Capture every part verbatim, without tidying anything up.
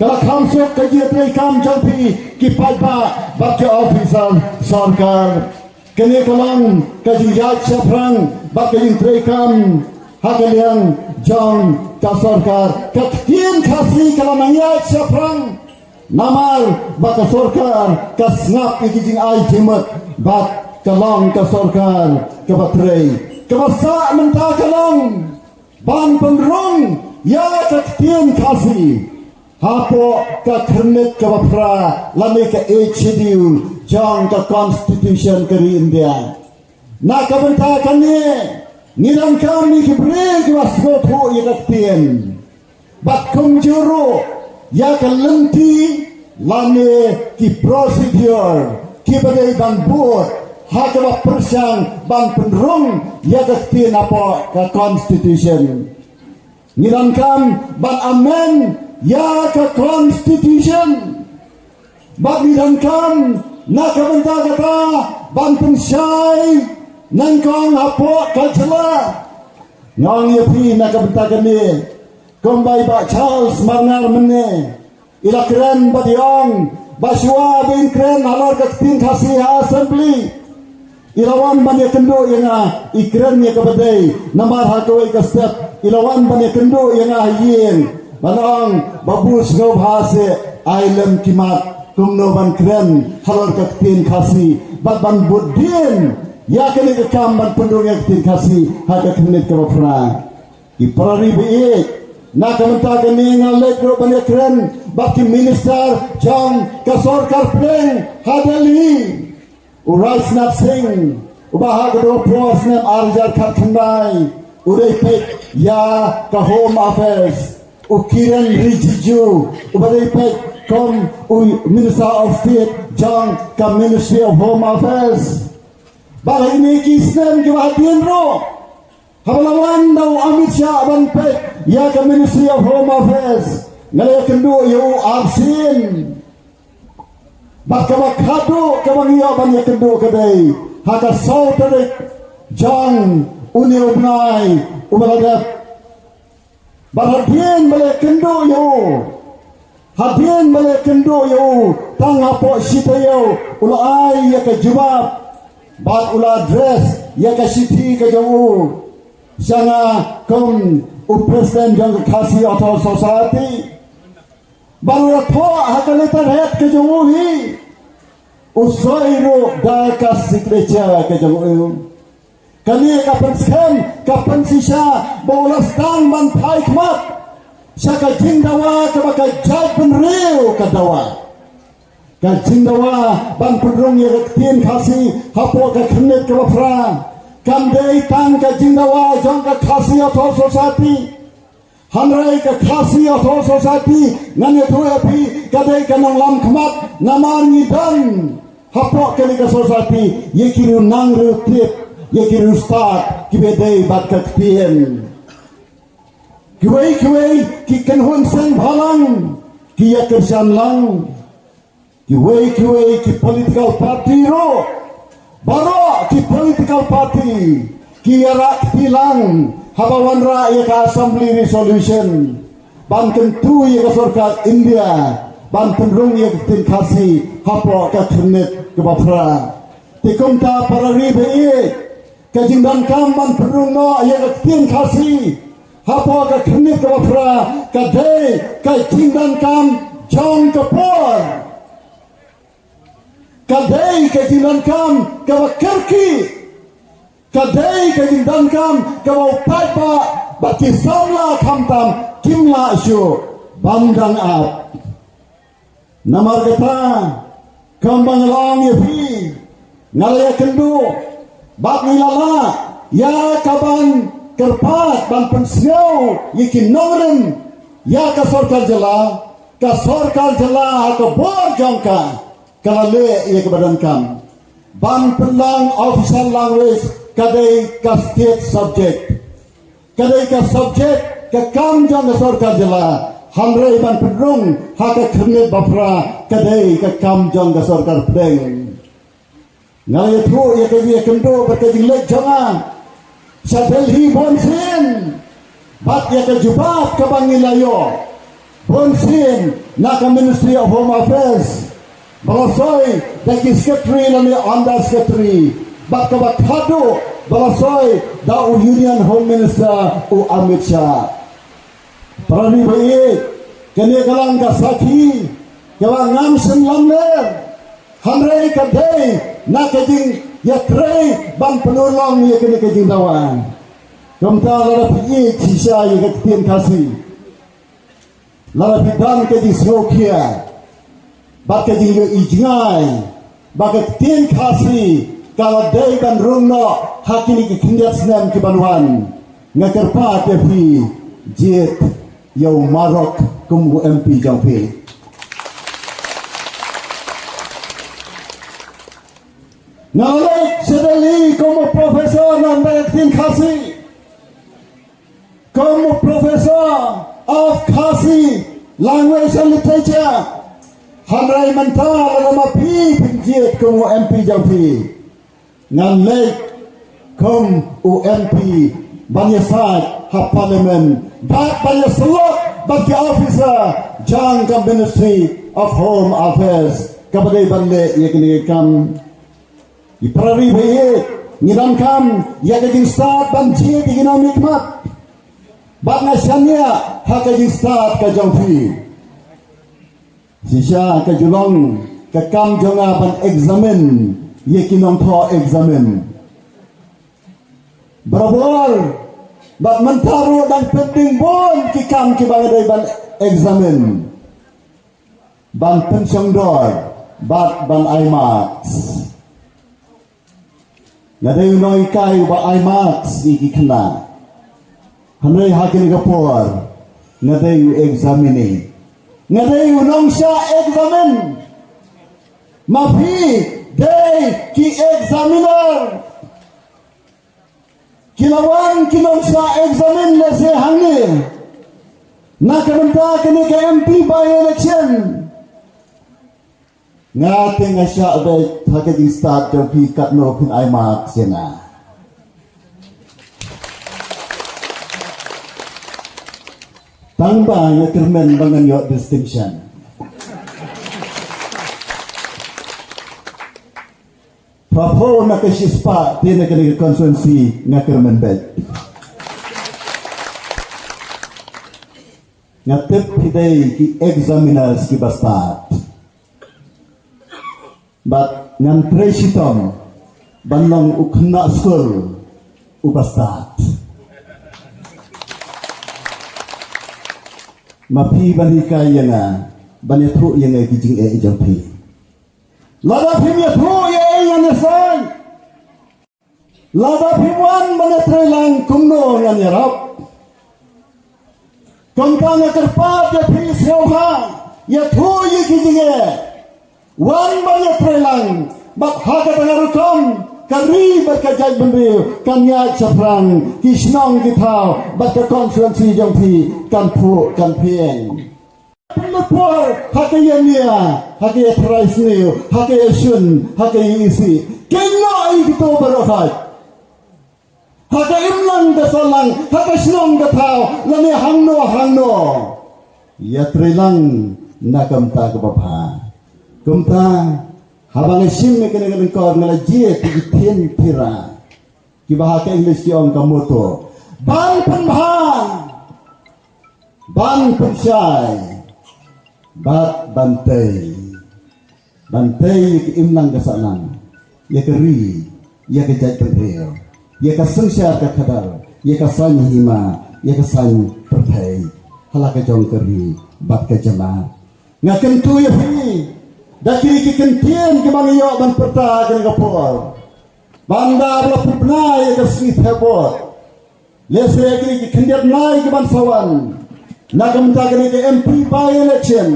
Ka la kham suk ka jingtrei kam jong phi ki paidbah bad ki officer sorkar. Kane ka long ka jingïaid shaphrang bad ka jingtrei kam ha ka liang jong ka sorkar. Ka ktien Khasi ka la nang ïaid shaphrang. Namar ba ka sorkar ka sngap ïa ki jingai jingmut bad ka long ka sorkar kaba trei. Kaba sah mynta ka long ban pynrung ïa ka ktien Khasi hapoh ka khyrnit kaba phra lane ka Eighth Schedule jong ka Constitution ka ri India. Na ka bynta kane ngi donkam ïa ki briew kiba sngewthuh ïa ka ktien. Bad kumjuh ruh ïa ka lynti lane ki procedure kiba dei ban bud ha kaba pyrshang ban pynrung ïa ka ktien hapoh ka Constitution. Ngi donkam ban amend ïa ka Constitution. Bad ngi donkam na ka bynta kata ban pynshai nyngkong hapoh ka jylla. Nga ong ïa phi na ka bynta kane, kumba i Bah Charles Marngar mynne i la kren bad i ong ba shuwa ba in kren halor ka ktien Khasi ha Assembly, i la wan ban ïakynduh ïa nga, i kren ïa kaba dei. Namar ha kawei ka step i la wan ban ïakynduh ïa nga ha ïing ban ong, Babu, sngewbha seh, ai lem ki mat kumno ban kren halor ka ktien Khasi bad ban bud dien ïa kane ka kam ban pynrung ïa ka ktien Khasi ha ka khyrnit kaba phra. Ki para ri ba ïeit, na ka bynta kane nga leit ruh ban ïakren bad ki minister jong ka sorkar pdeng ha Delhi. U Rajnath Singh, uba ha ka dei por snem ar hajar khatkhyndai u dei peit ïa ka Home Affairs. U Kiren Rijiju, uba dei peit kum u Minister of State jong ka Ministry of Home Affairs. Bad ha kine ki snem kiba hadien ruh, haba la wan da u Amit Shah ban peit ïa ka Ministry of Home Affairs, nga la ïakynduh ïa u arsien. Bad kaba khadduh kaba ngi ïoh ban ïakynduh ka dei ha ka saw tarik jong une u bnai uba la dep. Bad hadien ba la ïakynduh ïa u, hadien ba la ïakynduh ïa u, tang hapoh shi taïew u la ai ïa ka jubab bad u la address ïa ka shithi ka jong u sha nga kum u president jong ka Khasi Authors Society. Bad u la thoh ha ka letterhead ka jong u hi, u soi ruh da ka signature ka jong u. Kane ka pynskhem, ka pynshisha ba u la sdang ban phai khmat sha ka jingdawa kaba ka jaitbynriew ka dawa. Ka jingdawa ban pynrung ïa ka ktien Khasi hapoh ka khyrnit kaba phra kam dei tang ka jingdawa jong ka Khasi Authors Society. Hynrei ka Khasi Authors Society, ngan ïathuh ïa phi, ka dei ka nonglam khmat, namar ngi don hapoh kane ka society ïa ki riew nang riew tip, ïa ki riew stad kiba dei bad ka ktien. Kiwei kiwei ki kynhun seng bhalang ki ïa kyrshan lang. Kiwei kiwei ki political party ruh, baroh ki political party ki ïarap kti lang haba wanrah ïa ka Assembly Resolution ban kyntu ïa ka sorkar India ban pynrung ïa ka ktien Khasi hapoh ka khyrnit kaba phra. Te kumta para ri ba ïeit, ka jingdonkam ban pynrung noh ïa ka ktien Khasi hapoh ka khyrnit kaba phra ka dei ka jingdonkam jong ka por. Ka dei ka jingdonkam kaba kyrkieh. Ka dei ka jingdonkam kaba u paidbah bad ki samla khamtam kim lah shuh ban dang ap. Namar kata, kumba nga la ong ïa phi, nga la ïakynduh bad ngi la lah ïa ka ban kyrpad ban pynsngew ïa ki nongrim ïa ka sorkar jylla, ka sorkar jylla ha ka bor jong ka, ka la leh ïa kaba donkam. Ban pynlong official language ka dei ka state subject. Ka dei ka subject ka kam jong ka sorkar jylla, hynrei ban pynrung ha ka khyrnit ba phra ka dei ka kam jong ka sorkar pdeng. Nga ïathuh ïa ka ïakynduh bad ka jingleit jong nga sha Delhi bun sien bad ïa ka jubab kaba ngi la ïoh Bun sien na ka Ministry of Home Affairs ba la soi da ki secretary lane under secretary, bad kaba khadduh ba la soi da u Union Home Minister u Amit Shah. Para ri ba ïeit, kane ka long ka sakhi kaba ngam shym lamler, hynrei ka dei na ka jingïatrei ban pynurlong ïa kane ka jingdawa. Kumta lada phi ïeit shisha ïa ka ktien Khasi, lada phi don ka jingsngewkhia bad ka jingïohi jngai ba ka ktien Khasi ka la dei ban rung noh ha kine ki khyndiat snem ki ban wan, nga kyrpad ïa phi, jied ïa u Marok kum u M P jong phi. Nga leit sha Delhi kum u professor na ka ktien Khasi, kum u Professor of Khasi Language and Literature. Hynrei mynta lada ma phi phin jied kum u M P jong phi, ngan leit kum u M P ban ïasaid ha Parliament bad ban ïasyllok bad ki officer jong ka Ministry of Home Affairs kaba dei ban leh ïa kine ki kam. Ki para ri ba ïeit, ngi donkam ïa ka jingstad ban jied ïa ki nongmihkhmat. Bad nga shaniah ha ka jingstad ka jong phi. Shisha ka ju long ka kam jong nga ban examine ïa ki nongthoh examine barabor. Bad mynta ruh dang pending bun ki kam kiba nga dei ban examine, ban pynshongdor bad ban ai marks. Nga dei u nonghikai uba ai marks ïa ki khynnah, hynrei ha kane ka por nga dei u examinee, nga dei u nongshah examine. Ma phi dei ki examiner. Ki la wan ki nongshah examine lehse hangne na ka bynta kane ka M P by-election. Nga te nga shah beit ha ka jingstad jong phi, katno phin ai marks ïa nga. Tang ba nga kyrmen ba ngan ïoh distinction. Phraphew na ka shispah te na kane ka constituency nga kyrmen beit. Nga tip phi dei ki examiners kiba stad. Bad ngan trei shitom ban long u khynnah skul uba stad. Ma phi ban hikai ïa nga, ban ïathuh ïa nga ki jingeh jong phi. Lada phim ïathuh ïa nga, ngan ïasaid. Lada phim wan ban ïatreilang, kumno ngan ïarap? Kumta nga kyrpad ïa phi sngewbha ïathuh ïa ki jingeh. Wan ban ïatreilang, bad ha kata ka rukom ka ri bad ka jaitbynriew kan ïaid shaphrang, ki shnong ki thaw bad ka constituency jong phi kan phuh kan phieng. Pynlut por ha ka ïania, ha ka ïatrai sniew, ha ka ïashun, ha ka ïaisih. Kynnoh ïa kito baroh khat. Ha ka imlang ka sahlang, ha ka shnong ka thaw, lane hangno hangno. Ïatreilang na ka bynta kaba bha. Kumta haba nga shim ïa kane ka lyngkor nga la jied ïa ki ktien pura, kiba ha ka English ki ong ka motto: ban pynbha, ban pynshai, bad ban tei. Ban tei ïa ka imlang ka sahlang, ïa ka ri, ïa ka jaitbynriew, ïa ka synshar ka khadar, ïa ka saiñ hima, ïa ka saiñ pyrthei ha la ka jong ka ri bad ka jylla. Nga kyntu ïa phi da kine ki kyntien kiba nga ïoh ban pyrta ha kane ka por. Ban da ba la pynbna ïa ka sngi February, lehse kine ki khyndiat bnai ki ban sa wan, na ka bynta kane ka M P by-election,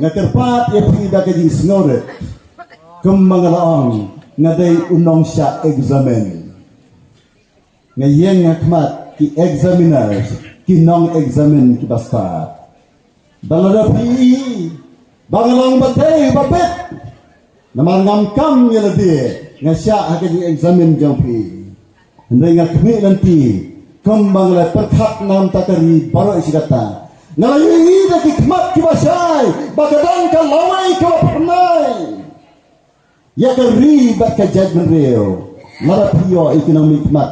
nga kyrpad ïa phi da ka jingsngewrit. Kumba nga la ong, nga dei u nongshah examine. Nga ïeng ha khmat ki examiners, ki nong examine kiba stad. Ba lada phi i ba nga long ba dei ba bit, namar ngam kam ïa lade, nga shah ha ka jingexamine jong phi. Hynrei nga khmih lynti, kumba nga la pyrkhat na ka bynta ka ri baroh shi katta, Nga la ïohi da ki khmat kiba shai ba ka don ka lawei kaba phyrnai ïa ka ri bad ka jaitbynriew. Lada phi ïoh ïa ki nongmihkhmat.